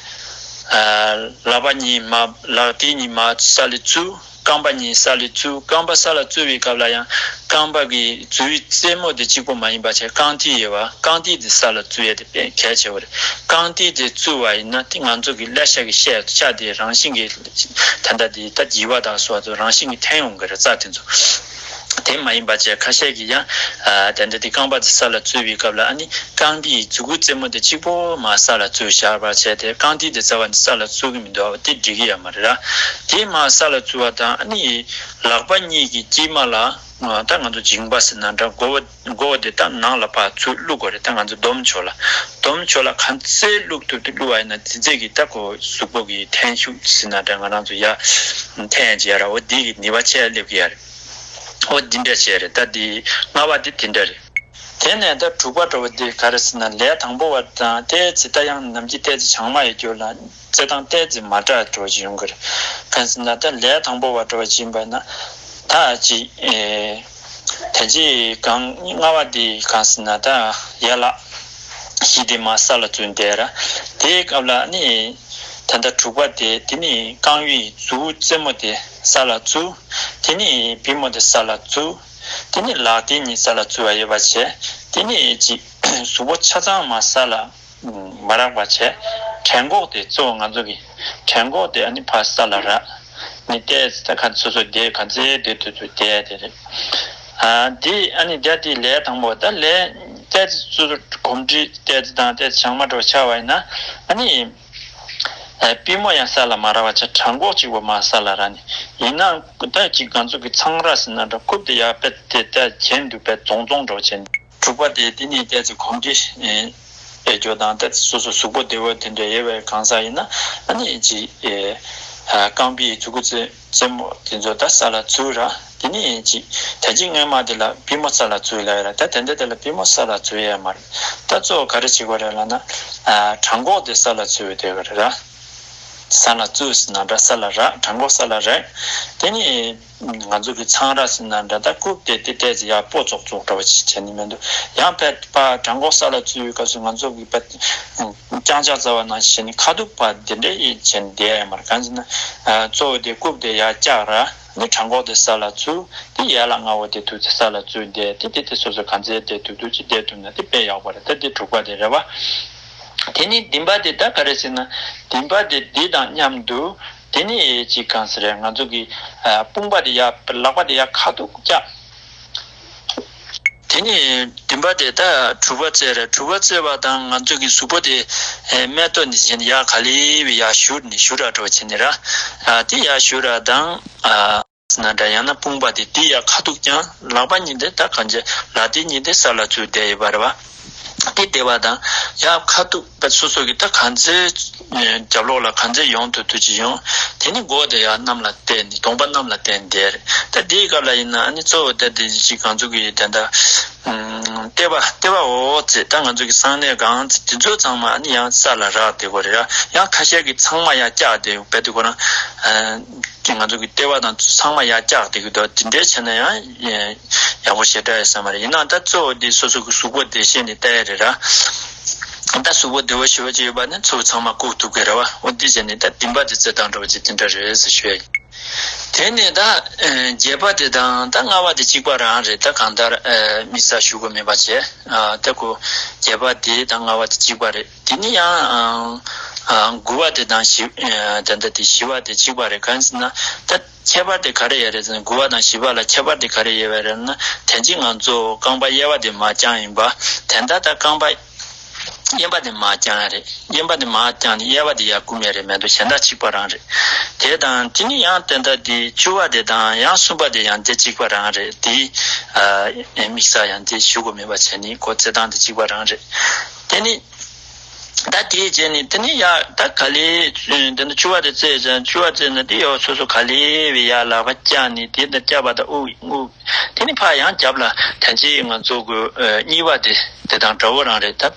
ཨ་ལག་པ་གཉིས་མར་ལག་མཐིལ་གཉིས་མར་ས་ལ་བཙུགས། རྐང་པ་གཉིས་ས་ལ་བཙུགས། རྐང་པ་ས་ལ་བཙུགས་པའི་སྐབས་ལ་ཡང་རྐང་པ་གི་མཛུབ་རྩེ་མོ་དེ་གཅིག་པོ་མ་ཡིན་པ་བྱས་རྐང་མཐིལ་ཡོད་པ། རྐང་མཐིལ་དེ་ས་ལ་བཙུགས་ཡས་དེ་དཔེ་གལ་ཆེ་བ་རེད། རྐང་མཐིལ་དེ་བཙུགས་པ་ཡིན་ན་དེ་ང་ཚོ་གི་ཀླད་ཤ་གི་ཤ་ཤ་དེ་རང་བཞིན་གྱིས་ད་ལྟ་དེ་ད་འགྱིལ་བ་དང་སོགས་དེ་རང་བཞིན་གྱིས་འཐེན་ཡོང་གི་རེད། རྩ་དེ་ཚོ། དེ་མ་ཡིན་པ་བྱས་ཁ་ཤས་ཀྱིས་ཡང་ཨ་དེ་འདྲ་དེ་རྐང་པ་དེ་ས་ལ་བཙུགས་པའི་སྐབས་ལ་ཨ་ནི་རྐང་པའི་མཛུ་གུ་རྩེ་མོ་དེ་གཅིག་པོ་མར་ས་ལ་བཙུགས་བཞག་པ་བྱས་ཏེ་རྐང་མཐིལ་དེ་རྩ་བ་ནས་ས་ལ་བཙུགས་ཀྱི་མི་འདུག་པ་དེ་འགྲིག་གི་ཡོད་མ་རེད་ར། དེ་མར་ས་ལ་བཙུགས་པ་དང་ཨ་ནི་ལག་པ་གཉིས་ཀྱི་དཀྱིལ་མ་ལ་ད་ང་ཚོ་མཇིང་པ་ཟེར་ན་འདྲ། མགོ་བོ་མགོ་བོ་དེ་ད་ནང་ལ་ཕར་ཚུར་བླུག་དགོས་རེད། ད་ང་ཚོ་སྡོམ་ཕྱོགས་ལ་སྡོམ་ཕྱོགས་ལ་གང་ཚད་བླུག་ཐུབ་ཐུབ་བླུག་པ་ཡིན་ན་དེ་ཚད་ཀྱི་ད་ཁོ་གཟུགས་པོ་གི་འཐེན་ཤུགས་ཟེར་ན་འདྲ། ང་རང་ཚོ་ཡར་འཐེན་ཡ་བྱེད་ཡ་ར། འོ་འདི་གི་ནུས་པ་ཆེ་སླེབས་ཀྱི་ཡ་རེད། འོ་འདི་འདྲ་བྱས་རེད། ད་འདི་ལྔ་པ་འདི་དེ་འདྲ་རེད། དེ་ནས་ད་དྲུག་པ་འདྲ་བོ་འདི་ག་རེ་ཟེར་ན་ལས་དང་པོ་བ་དང་ཏོག་ཙམ་ད་ཡང་ནམ་རྒྱུན་ཏོག་ཙམ་བྱང་མ་ཡོད་རྒྱུ་ལ་རྩེ་སྟངས་ཏོག་ཙམ་མ་འདྲ་འདྲ་བོ་ཅིག་ཡོང་གི་རེད། གང་ཟེར་ན་ད་ལས་དང་པོ་བ་འདྲ་བོ་ཅིག་ཡིན་པ་ན་ད་ཅིག་ཨེ་ད་ཅིག་གང་ལྔ་པ་འདི་གང་ཟེར་ན་ད་ཡན་ལག་བཞི་དེ་མར་ས་ལ་བཙུགས་བསྡད་ར། དེའི་སྐབས་ལ་ནི་ད་ལྟ་དྲུག་པ་དེ་དེ་ནི་རྐང་པའི་མཛུབ་རྩེ་མོ་དེ་ས་ལ་བཙུགས། དེ་ནི་པུས་མོ་དེ་ས་ལ་བཙུགས། དེ་ནི་ལག་མཐིལ་གཉིས་ས་ལ་བཙུགས་པ་ཡོད་པ་བྱས། དེ་ནི་ཅིག་གཟུགས་པོ་ཆ་ཚང་མར་ས་ལ་མ་རེག་པ་བྱས། བྲན་གོག་དེ་གཙོ་བོ་ང་ཚོ་གི་བྲན་གོག་དེ་ཨ་ནི་ཕར་ས་ལ་རེག་ནི་ཏོག་ཙམ་ད་ག་ཚོད་ཚོད་བསྡད་ག་ཚོད་བསྡད་ཐུབ་ཐུབ་བསྡད་དེ་རེད། ཨ་འདི་ཨ་ནི་བསྡད་དེ་ལས་དང་པོ་ད་ལས་ཏོག་ཙམ་སོ་སོ་གོམས་འདྲིས་ཏོག་ཙམ་དང་ཏོག་ཙམ་བྱང་མ་འགྲོ་ཆགས་པ་ཡིན་ན་ཨ་ནི། ཨ་པུས་མོ་ཡང་ས་ལ་མ་རེག་པ་བྱས་བྲན་གོག་གཅིག་པོ་མར་ས་ལ་རེག་ནི། ཡིན་ནའང་ད་ཅིག་ང་ཚོ་གི་ཚངས་ར་ཟེར་ན་འདྲ། རྐུབ་དེ་ཡར་དཔེ་དེ་ད་གྱེན་དུ་དཔེ་རྫོང་རྫོང་འགྲོ་བྱས་ནས་དྲུག་པ་དེ་དེ་ནི་ཏོག་ཙམ་གོམས་འདྲིས་ཨེ་ཨེ་རྒྱུ་དང་ཏོག་ཙམ་སོ་སོ་གཟུགས་པོ་བདེ་བོ་དེ་འདྲ་ཡོད་པའི་གང་ཟག་ཡིན་ན་ཨ་ནི་ཅིག་ཨེ་ཨ་རྐང་པའི་མཛུ་གུ་རྩེ་རྩེ་མོ་དེ་ཚོ་ད་ས་ལ་ཚུར་ར། དེ་ནས་ཅིག་ད་ཅིག་སྔོན་མ་དེ་ལ་པུས་མོ་ས་ལ་ཚུར་ལབ་ཡ་ར། ད་དེ་འདྲ་དེ་ལ་པུས་མོ་ས་ལ་ཚུར་ཡ་མ་རེད། ད་གཙོ་བོ་ག་རེ་བྱེད་དགོས་རེད་ལབ་ན། ཨ་བྲང་ཁོག་དེ་ས་ལ་ཚུར་བསྡད་དགོས་རེད་ར། ས་ལ་ཚུར་ཟེར་ན་འདྲ། ས་ལ་རེག་བྲང་ཁོག་ས་ལ་རེག་དེ་ནས་ང་ཚོ་གི་ཚངས་ར་ཟེར་ན་འདྲ། ད་རྐུབ་དེ་དེ་ཏོག་ཙམ་ཡར་སྤོ་ཙོག་ཙོག་འདྲ་བ་ཅིག་བྱས་ནས་མི་འདུག་ཡང་ཕར་ཕར་བྲང་ཁོག་ས་ལ་ཚུར་ཡོད་སྐབས་སུ་ང་ཚོ་གི་ཕར་རྐྱང་ཕྱག་རྩ་བ་ནང་བཞིན་ཁ་ཐུག་ཕར་དེ་འདྲ་ཡིན་བྱས་ནས་བསྡད་ཡ་མ་རེད། གང་ཟེར་ན་ཨ་གཙོ་བོ་དེ་རྐུབ་དེ་ཡར་བཀྱག་ར། ནི་བྲང་ཁོག་དེ་ས་ལ་ཚུགས། དེ་ཡན་ལག་ལྔ་པོ་དེ་ཐུག་ཚེ་ས་ལ་ཚུགས་བསྡད་དེ་དེ་དེ་སོ་སོ་གང་ཚེ་དེ་ཐུག་ཐུག་ཅིག་བསྡད་ཐུབ་ན་དེ་དཔེ་ཡག་པོ་རེད། ད་དེ་དྲུག་པ་དེ་རེད་པ། དེ་ནི་བདུན་པ་དེ་ད་ག་རེ་ཟེར་ན། བདུན་པ་དེ་འདི་དང་མཉམ་དུ་དེ་ནི་ཅིག་གང་ཟེར་རེད། ང་ཚོ་གི་ཨ་དཔུང་པ་དེ་ཡར་ལག་པ་དེ་ཡར་ཁ་ཐུག་བཀྱག་དེ་ནི་བདུན་པ་དེ་ད་དྲུག་པ་རྩེ་རེད། དྲུག་པ་རྩེ་བ་དང་ང་ཚོ་གི་གཟུགས་པོ་དེ་ཨེ་སྨད་ཏོག་ནས་བྱས་ནས་ཡར་ག་ལེ་བའི་ཡར་བཞུར་ནས་བཞུར་ར་འགྲོ་བྱས་ནས་ར། ཨ་དེ་ཡར་བཞུར་ར་དང་ཨ་ན་འདྲ། ཡང་ན་དཔུང་པ་དེ་དེ་ཡར་ཁ་ཐུག་བརྐྱངས། ལག་པ་གཉིས་དེ་ད་གང་བྱས་ལག་མཐིལ་གཉིས་དེ་ས་ལ་ཚུར་བསྡད་ཡོད་པ་རེད་བ། དེ་བསྡད་པ་དང་ཡར་ཁ་ཐུག་པ་སོ་སོ་གི་ད་གང་ཚེ་རྒྱབ་ལོགས་ལ་གང་ཚེ་ཡོང་ཐུབ་ཐུབ་ཅིག་ཡོང་། དེ་ནི་མགོ་དེ་ཡར་གནམ་ལ་བསྟན་ནས་གདོང་པ་གནམ་ལ་བསྟན་བསྡད་རེད། ད་དེའི་སྐབས་ལ་ཡིན་ན་ཨ་ནི་གཙོ་བོ་ད་དེ་ཅིག་གང་ཚོ་གི་དེ་འདྲ་ལྟེ་བ་ལྟེ་བ་འོ་ཙེ་ད་ང་ཚོ་གི་གསང་གནས་སྒང་ཙེ་དེ་ཚོ་ཚང་མ་ཨ་ནི་ཡང་ས་ལ་རག་བསྡད་དགོས་རེད་ར། ཡང་ཁ་ཤས་ཀྱི་ཚང་མ་ཡར་བཀྱག་བསྡད་བསྡད་དགོས་ར། ཨ་ང་ཚོ་གི་ལྟེ་བ་དང་ཚང་མ་ཡར་བཀྱག་བསྡད་ཀྱི་འདུག་དེ་འདྲའི་བྱས་ན་ཡང་ཡག་པོ་ཞེ་དྲག་ཡོད་ས་མ་རེད། ཡིན་ནའང་ད་གཙོ་བོ་འདི་སོ་སོ་གི་གཟུགས་པོ་བདེ་ཞིང་ནི་ལྟ་ཡ་རེད་ར། ད་གཟུགས་པོ་བདེ་བོ་ཞེ་པོ་ཅིག་ཡོད་པ་ནི་ཚུར་ཚང་མ་བཀུག་ཐུབ་ཀྱི་རེད་བ། འོ་འདི་བྱས་ནས་ད་བདུན་པ་དེ་རྩེ་སྟངས་འདྲ་བོ་ཅིག་དེ་འདྲ་རེད་ཟེར་ཞུ་ཡ་ཡིན། དེ་ནས་ད་ཨ་བརྒྱད་པ་དེ་དང་ད་ལྔ་པ་དེ་གཅིག་པ་རང་རེད། ད་གང་ལྟར་ཨ་དམིགས་བསལ་ཞུ་དགོས་མེད་པ་བྱས། ཨ་ད་ཁོ་བརྒྱད་པ་དེ་དང་ལྔ་པ་དེ་གཅིག་པ་རེད། དེ་ནི་ཡང་ཨ་ཨ་དགུ་པ་དེ་དང་བཞི་ཨ་ད་ལྟ་དེ་བཞི་པ་དེ་གཅིག་པ་རེད། གང་ཟེར་ན་ད་ཁྱད་པར་དེ་ག་རེ་ཡོད་རེད་ཟེར་ན། དགུ་པ་དང་བཞི་པ་ལ་ཁྱད་པར་དེ་ག་རེ་ཡོད་པ་རེད་ན། དེ་གཅིག་ང་ཚོ་རྐང་པ་གཡས་པ་དེ་མར་བརྐྱངས་ཡིན་པ། དེ་འདྲ་ད་རྐང་པ་གཡོན་པ་དེ་མར་བརྐྱངས་ཡ་རེད། གཡོན་པ་དེ་མར་བརྐྱངས་ནས་གཡས་པ་དེ་ཡར་བསྐུམ་ཡ་རེད་མ་གཏོགས་གཞན་དག་གཅིག་པ་རང་རེད། དེ་དང་དེ་ནི་ཡང་དེ་འདྲ་དེ་བཅུ་པ་དེ་དང་ཡང་གསུམ་པ་དེ་ཡང་དེ་གཅིག་པ་རང་རེད། དེ་ཨ་དམིགས་བསལ་ཡང་དེ་ཞུ་དགོས་མེད་པ་བྱས་ནས་ཁོ་རྩེ་སྟངས་དེ་གཅིག་པ་རང་རེད། དེ་ནི་ད་དེའི་རྗེས་ནས་དེ་ནི་ཡ་ད་ག་ལེ་དེ་ནི་བཅུ་པ་དེ་རྩེས་ཀྱང་བཅུ་པ་རྩེས་ན་དེ་ཡོ་སོ་སོ་ག་ལེ་བའི་ཡ་ལག་པ་བཀྱགས་ནས་དེ་ནི་བཀྱགས་པ་དང་དབུགས་དབུགས། དེ་ནི་ཕར་ཡང་རྒྱབ་ལ་ཐན་ཅིག་ང་ཚོ་གི་ཨ་གཉིས་པ་དེ་དེ་དང་འདྲ་བོ་རང་རེད་ད།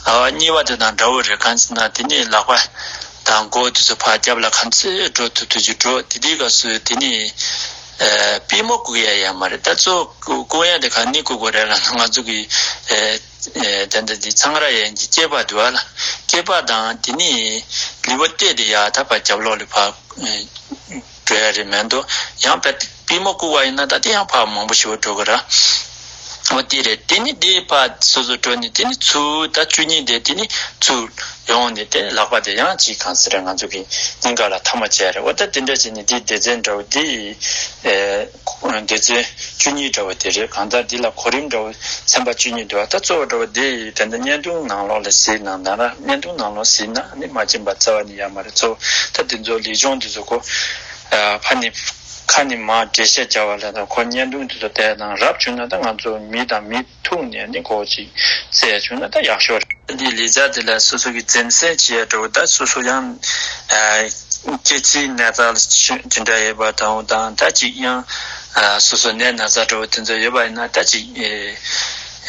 ཨ་གཉིས་པ་དེ་དང་འདྲ་བོ་རེད། གང་ཟེར་ན་དེ་ནི་ལག་པ་དང་མགོ་དེ་ཚོ་ཕར་རྒྱབ་ལ་གང་ཚེ་འགྲོ་ཐུབ་ཐུབ་ཅིག་འགྲོ། དེ་དུས་སྐབས་སུ་དེ་ནི་ཨ་པུས་མོ་བཀུག་ཡ་ཡ་མ་རེད། ད་གཙོ་བོ་བཀུག་ཡ་དེ་ག་ནས་བཀུག་དགོས་རེད་ལབ་ན། ང་ཚོ་གི་ཨ་ཨ་དེ་འདྲ་དེ་ཚངས་ར་ཡན་གྱི་སྐེད་པ་འདུག་ཨ་ལ། སྐེད་པ་དང་དེ་ནི་ལུས་པོ་སྟོད་དེ་ཡ་ད་ཕར་རྒྱབ་ལོགས་ལ་ཕར་ཨ་འགྲོ་ཡ་རེད་མ་གཏོགས་ཡང་པུས་མོ་བཀུག་པ་ཡིན་ན་ད་དེ་ཡང་ཕར་མང་པོ་ཞེ་པོ་འགྲོ་གི་ར། འོ་དེ་རེད། དེ་ནི་དེ་ཕར་སོ་སོ་འགྲོ་ནས་དེ་ནི་ཚུར་ད་བཅུ་གཉིས་དེ་དེ་ནི་ཚུར་ཡོང་ནས་དེ་ལག་པ་དེ་ཡང་ཅིག་གང་ཟེར་ར་ང་ཚོ་གི་སྙིང་ག་ལ་ཐ་མ་བྱས་རེད། འོ་ད་དེ་འདྲ་བྱས་ནས་དེ་སྡེ་ཚན་འདྲ་བོ་དེ་ཨེ་སྡེ་ཚན་བཅུ་གཉིས་འདྲ་བོ་དེ་རེད། གང་ལྟར་དེ་ལ་གོ་རིམ་འདྲ་བོ་ཚན་པ་བཅུ་གཉིས་འདུག་ད་གཙོ་བོ་འདྲ་བོ་དེ་ད་ལྟ་བརྙན་ཐུང་ནང་ལོགས་ལ་གཟིགས་ན་ད་ར་བརྙན་ཐུང་ནང་ལོགས་གཟིགས་ན་ནི་མ་མཁྱེན་པ་རྩ་བ་ནས་ཡོད་མ་རེད། གཙོ་བོ་ད་དེ་ཚོ་ལས་སྦྱོང་དེ་ཚོ་གོ་ཨ་ཕ་ནི། ཁ་ནས་མར་འགྲེལ་བཤད་རྒྱག་པ་ལ་དང་ཁོ་བརྙན་ཐུང་དེ་ཚོ་བལྟས་དང་རབ་བྱུང་ན་ད་ང་ཚོ་མི་དང་མི་ཐུག་ནས་ནི་གོ་ཅིག་བཙལ་བྱུང་ན་ད་ཡག་ཤོས་རེད། འདི་ལས་བྱ་དེ་ལ་སོ་སོ་གི་འཛེམ་ཟོན་བྱེད་ཡ་འགྲོ་ད་སོ་སོ་ཡང་ཨ་སྐྱེ་ཚིག་ནད་རྟགས་དེ་འདྲ་ཡོད་པ་དང་དང་ད་ཅིག་ཡང་ཨ་སོ་སོ་ནད་ན་ཚ་འགྲོ་དེ་ཚོ་ཡོད་པ་ཡིན་ན་ད་ཅིག་ཨེ་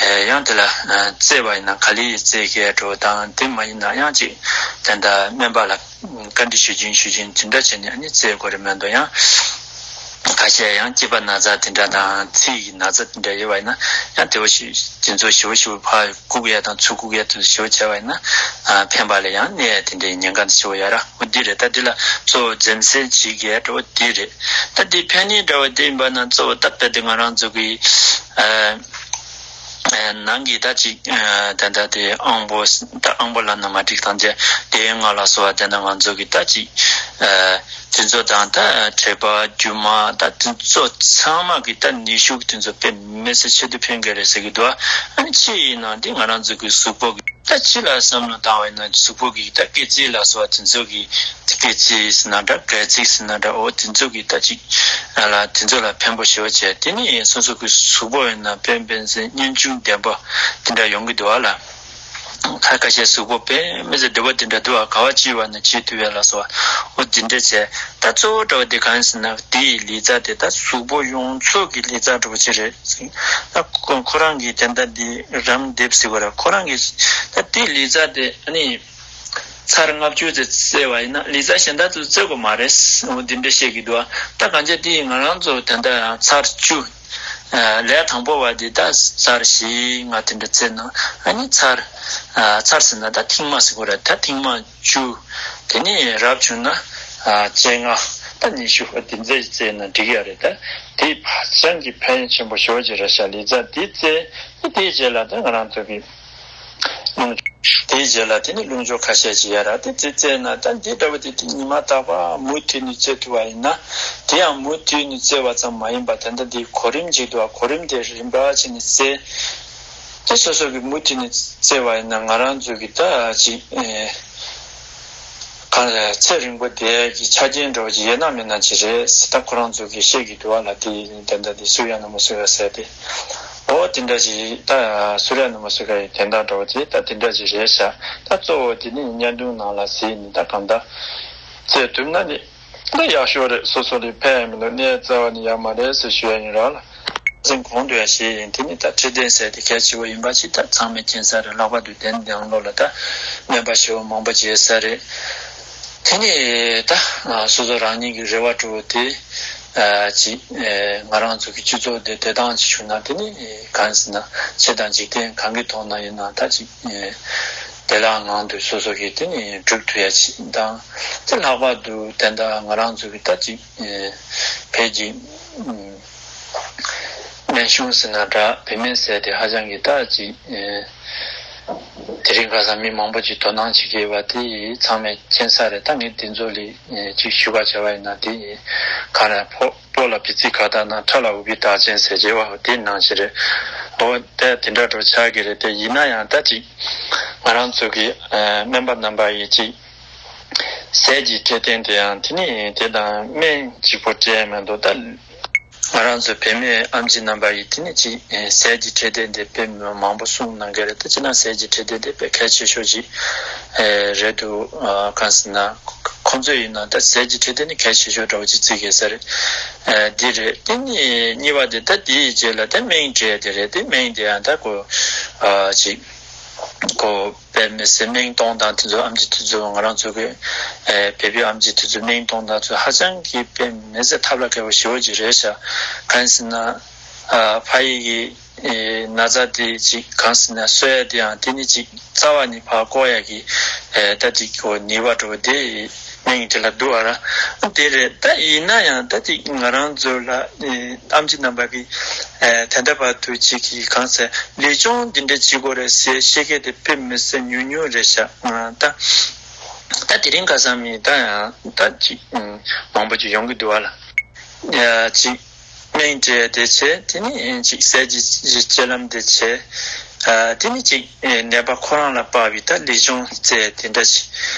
ཨེ་ཡང་དེ་ལ་ཨ་བཙལ་བ་ཡིན་ན་ག་ལེ་བཙལ་གི་འགྲོ་དང་དེ་མ་ཡིན་ན་ཡང་ཅིག་དེ་འདྲ་སྨན་པ་ལ། བཀའ་འདྲི་ཞུ་གིན་ཞུ་གིན་དེ་འདྲ་བྱས་ནས་ཨ་ནི་བཙལ་དགོས་རེད་མ་གཏོགས་ཡང་། ཁ་ཤས་ཡང་སྐྱེས་པ་ན་ཚ་དེ་འདྲ་དང་ཚིགས་ཀྱི་ན་ཚ་དེ་འདྲ་ཡོད་པ་ཡིན་ན་ཡང་དེ་བ་ཞིག་དེ་ཚོ་ཞི་བ་ཞི་བ་ཕར་བཀུག་ཡ་དང་ཚུར་བཀུག་ཡ་དེ་ཚོ་ཞི་བ་བྱས་པ་ཡིན་ན་ཨ་ཕན་པ་ལ་ཡང་གནས་ཡ་དེ་འདྲའི་ཉེན་ཁ་དེ་ཞི་བ་ཡོད་ར། འོ་འདི་རེད། ད་འདི་ལ་གཙོ་བོ་འཛེམ་ཟོན་བྱེད་དགོས་འགྲོ་འདི་རེད། ད་འདི་ཕན་ནུས་འདྲ་བ་དེ་ཡིན་པ་ན་གཙོ་བོ་ད་དཔེ་དེ་ང་རང་ཚོ་གི་ཨ། ནང་གི་ད་ཅིག་ད་ལྟ་དེ་དབང་པོ་ད་དབང་པོ་ལབ་ན་མ་འགྲིག་ཐམས་ཅད་དེ་ཡན་ལག་ལ་སོགས་པ་དེ་ན་ང་ཚོ་གི་ད་ཅིག་དེ་ཚོ་དང་ད་དྲེག་པ་རྒྱུ་མ་ད་དེ་ཚོ་ཚང་མ་གི་ད་ནུས་ཤུགས་དེ་ཚོ་དཔེ་མི་སྲིད་ཆེད་དུ་ཕན་གི་རེད་ཟེར་གི་འདུག་ཨ་ནི་ཕྱི་ཡིན་ན་འདི་ང་རང་ཚོ་གི་གཟུགས་པོ་གི་ད་ཕྱི་ལ་བསམ་བློ་བཏང་བ་ཡིན་ན་གཟུགས་པོ་གི་ད་སྐེ་ཚིགས་ལ་སོགས་པ་དེ་ཚོ་གི་སྐེ་ཚིགས་ཟེར་ན་འདྲ་སྐེ་ཚིགས་ཟེར་ན་འདྲ་འོ་དེ་ཚོ་གི་ད་ཅིག་ལ་དེ་ཚོ་ལ་ཕན་པོ་ཞེ་པོ་བྱས། དེ་ནི་སོ་སོ་གི་གཟུགས་པོ་ཡིན་ན་དཔེ་དཔེ་ཚེ་གཉན་ཆུང་ལྡན་པ་དེ་འདྲ་ཡོང་གི་འདུག་ཨ་ལ། ཁ་ཁ་ཤས་གཟུགས་པོ་དཔེ་མི་ཚེ་འདྲ་པོ་དེ་འདྲ་འདུག་ཨ། ག་བ་ཅི་བ་ན་ཅི་ཐུབ་ཡ་ལ་སོགས་འོ་དེ་འདྲ་བྱས། ད་གཙོ་བོ་འདྲ་བ་དེ་གང་ཡིན་ཟེར་ན་དེའི་ལི་ཙ་དེ་ད་གཟུགས་པོ་ཡོངས་རྫོགས་ཀྱི་ལི་ཙ་འདྲ་བོ་ཅི་རེད་ཟེར། ད་ཁོ་ཁོ་རང་གི་དེ་འདྲ་འདི་རམ་འདེབས་ཟེར་བ་ར་ཁོ་རང་གི་ད་དེའི་ལི་ཙ་དེ་ཨ་ནི། ཚར་ལྔ་བཅུ་ཙམ་བཙལ་བ་ཡིན་ན་ལི་ཙ་གཞན་དག་ཏུ་བཙལ་དགོས་མ་རེད། འོ་འདི་འདྲ་བཤད་ཀྱི་འདུག་ད་གང་ཅི་དེ་ང་རང་ཚོ་ད་ལྟ་ཚར་བཅུ། ལས་དང་པོ་བ་དེ་ད་ཚར་བཞི་ལྔ་དེ་འདྲ་བཙལ་ན་ཨ་ནི་ཚར། ཚར་ཟེར་ན་ད་ཐེངས་མ་ཟེར་དགོས་རེད། ད་ཐེངས་མ་བཅུ། དེ་ནས་རབ་བྱུང་ན་བཅོ་ལྔ། ད་ཉི་ཤུ་དེ་ཚོ་བཙལ་ན་འགྲིག་ཡ་རེད། ད་དེ་ཕ་སང་གི་ཕན་ཆེན་པོ་ཞེ་པོ་ཅིག་རེད་ཤག་ལི་ཙ་དེ་བཙལ་དེ་དེའི་རྗེས་ལ་ད་ང་རང་ཚོ་གི། རླུང་། དེའི་རྗེས་ལ་དེ་ནི་རླུང་སྦྱོར་ཁ་ཤས་ཅིག་ཡོད་ར། དེ་དེ་བཙལ་ན་ད་འདི་འདྲ་བོ་དེ་དེ་ཉི་མ་རྟག་པར་མུ་མཐུད་ནས་བཙལ་ཐུབ་པ་ཡིན་ན། དེ་ཡང་མུ་མཐུད་ནས་བཙལ་བ་ཙམ་མ་ཡིན་པར་ད་ལྟ་འདི་གོ་རིམ་ཅིག་འདུག་པ། གོ་རིམ་དེ་རིམ་པ་བྱས་ནས་བཙལ། དེ་སོ་སོ་གི་མུ་མཐུད་ནས་བཙལ་བ་ཡིན་ན་ང་རང་ཚོ་གི་ད་ཅིག་ཨེ། གང་ལ་ཚེ་རིང་པོ་བསྡད་ཀྱི་ཆ་རྐྱེན་འདྲ་བོ་ཅིག་ཡོད་ན་མེད་ན་ཅིག་རེད་ཟེར། ད་ཁོ་རང་ཚོ་གིས་བཤད་ཀྱི་འདུག་པ་ལ། དེ་ད་ལྟ་འདི་སུ་ཡང་ན་མ་སུ་ཡང་ཟེར་ཏེ། འོ་དེ་འདྲ་ཞིག་ད་སུ་ར་ནུ་མ་སུ་ག་ཡི་དེ་འདྲ་འགྲོ་བ་དེ་ད་དེ་འདྲ་ཞིག་རེད་ཤག་ད་གཙོ་བོ་དེ་ནི་བརྙན་ཐུང་ནང་ལ་གཟིགས་ནས་ད་གང་ལྟར་བཙལ་ཐུབ་ན་ནི་ད་ཡག་ཤོས་རེད། སོ་སོ་ལ་ཕན་ཡང་མི་འདུག་གནས་རྩ་བ་ནས་ཡག་མ་རེད་ཟེར་ཞུ་ཡ་ཡིན་ར་ལ། སེམས་གོང་དུ་ཡང་བཤད་ཡིན། དེ་ནི་ད་ཁྲི་སྟན་ཟེར་དེ་གལ་ཆེ་བོ་ཡིན་པ་ཞིག་ད་ཚང་མས་མཁྱེན་ས་རེད། ལྷག་པར་དུ་དེ་ནང་ལོགས་ལ་ད་སྨན་པ་ཞེ་པོ་མང་པོ་བྱེད་ས་རེད། དེ་ནི་ད་སོ་སོ་རང་ཉིད་ཀྱི་རེ་བ་སྤྲོ་བོ་དེ། ཅིག་ང་རང་ཚོ་གི་སྤྱི་ཚོགས་འདི་བདེ་ཐང་ཅིག་བྱུང་ན་དེ་ནི་གང་ཟེར་ན་ཆོས་དང་འཇིག་རྟེན་གང་གི་ཐོག་ན་ཡིན་ན་ད་ཅིག་བདེ་བླག་ངང་དུ་སོ་སོ་གི་དེ་ནི་སྒྲུབ་ཐུབ་ཡ་ཅིག་དང་། དེ་ལྷག་པར་དུ་དེ་འདྲ་ང་རང་ཚོ་གི་ད་ཅིག་བོད་ཀྱི་སྨན་གཞུང་ཟེར་ན་འདྲ་བོད་སྨན་ཟེར་དེ་ཧ་ཅང་གི་ད་ཅིག་དེ་རིང་ཁ་སང་མི་མང་པོ་ཅིག་དོ་སྣང་བྱེད་ཀྱི་ཡོད་པ་དེ་ཚང་མས་མཁྱེན་ས་རེད། ད་ངས་དེ་ཚོ་ལ་ཅིག་ཞུ་བ་བྱས་པ་ཡིན་ན་དེ་ག་རེ་ཕོ། སྤོ་ལ་བི་ཙི་ག་ད་ན་ཁྲ་ལ་འུ་བི་ད་ཅན་ཟེར་བྱེད་པ་དེ་ནང་བཞིན་རེད། འོ་དེ་དེ་འདྲ་འགྲོ་ཆགས་ཀྱི་རེད། དེ་ཡིན་ན་ཡང་ད་ཅིག་ང་རང་ཚོ་གི་སྨན་པ་རྣམ་པ་ཡིས་ཅིག་ཟས་ཀྱི་འཕྲོད་བསྟེན་དེ་ཡང་དེ་ནི་དེ་དང་སྨན་གཅིག་པོ་སྤྲད་མི་འདུག་ད་ང་རང་ཚོ་བུད་མེད་ཨེམ་ཆི་རྣམ་པ་ཡིས་དེ་ནི་ཅིག་ཟས་ཀྱི་འཕྲོད་བསྟེན་དེ་དཔེ་མང་པོ་གསུངས་གནང་གི་རེད། ད་ཅི་ན་ཟས་ཀྱི་འཕྲོད་བསྟེན་དེ་དཔེ་གལ་ཆེ་ཤོས་ཅིག་རེད་འདུག་གང་ཟེར་ན། ཁོང་ཚོས་ཡིན་ན་ད་ཟས་ཀྱི་འཕྲོད་བསྟེན་ནི་གལ་ཆེ་ཤོས་འདྲ་བོ་ཅིག་བརྩི་གི་ས་རེད། ཨ་འདི་རེད། དེ་ནི་གཉིས་པ་དེ་ད་དེའི་རྗེས་ལ་ད་སྨན་སྤྲད་དེ་རེད། དེ་སྨན་དེ་ཡང་ད་ཁོ་ཨ་ཅིག་ཁོ་དཔེ་མི་སྲིད་སྨན་གཏོང་སྟངས་དེ་ཚོ་ཨེམ་ཆི་དེ་ཚོ་ང་རང་ཚོ་གི་ཨ་བོད་པའི་ཨེམ་ཆི་དེ་ཚོ་སྨན་གཏོང་སྟངས་ཚོ་ཧ་ཅང་གི་དཔེ་མི་སྲིད་ཐབས་ལ་མཁས་པ་ཞེ་པོ་ཅིག་རེད་ཤག་གང་ཟེར་ན་ཨ་ཕ་ཡི་གི་ཨེ་ན་ཚ་དེ་ཅིག་གང་ཟེར་ན་གསོ་ཡ་དེ་ཡང་དེ་ནི་ཅིག་རྩ་བ་ནས་ཕར་བཀོག་ཡ་གི་ཨེ་ད་ཅིག་གོ་ནུས་པ་འགྲོ་བ་དེ་ ནས་དེ་ལ་འདུག་ཨ་ར། དེ་རེད། ད་ཡིན་ན་ཡང་ད་ཅིག་ང་རང་ཚོ་ལ་ཨེ་ཨེམ་ཆི་རྣམ་པ་གིས་ཨེ་ད་ལྟ་བར་དུ་ཅིག་གིས་གང་ཟེར་ལུས་སྦྱོང་འདི་འདྲ་བྱེད་དགོས་རེད་ཟེར་བཤད་མཁན་དེ་དཔེ་མི་སྲིད་ཉུང་ཉུང་རེད་ཤག་ཨ་ད་ད་དེ་རིང་ཁ་སང་མི་ད་ཡང་ད་ཅིག་མང་པོ་ཅིག་ཡོང་གི་འདུག་ཨ་ལ། ཡ་ཅིག་སྨན་སྤྲད་དེ་བྱས། དེ་ནི་ཅིག་ཟས་ཀྱི་སྤྱོད་ལམ་དེ་བྱས། ཨ་དེ་ནི་ཅིག་ནད་པ་ཁོ་རང་ལ་དཔག་པའི་ད་ལུས་སྦྱོང་རྩེད་དེ་འདྲ་ཞིག་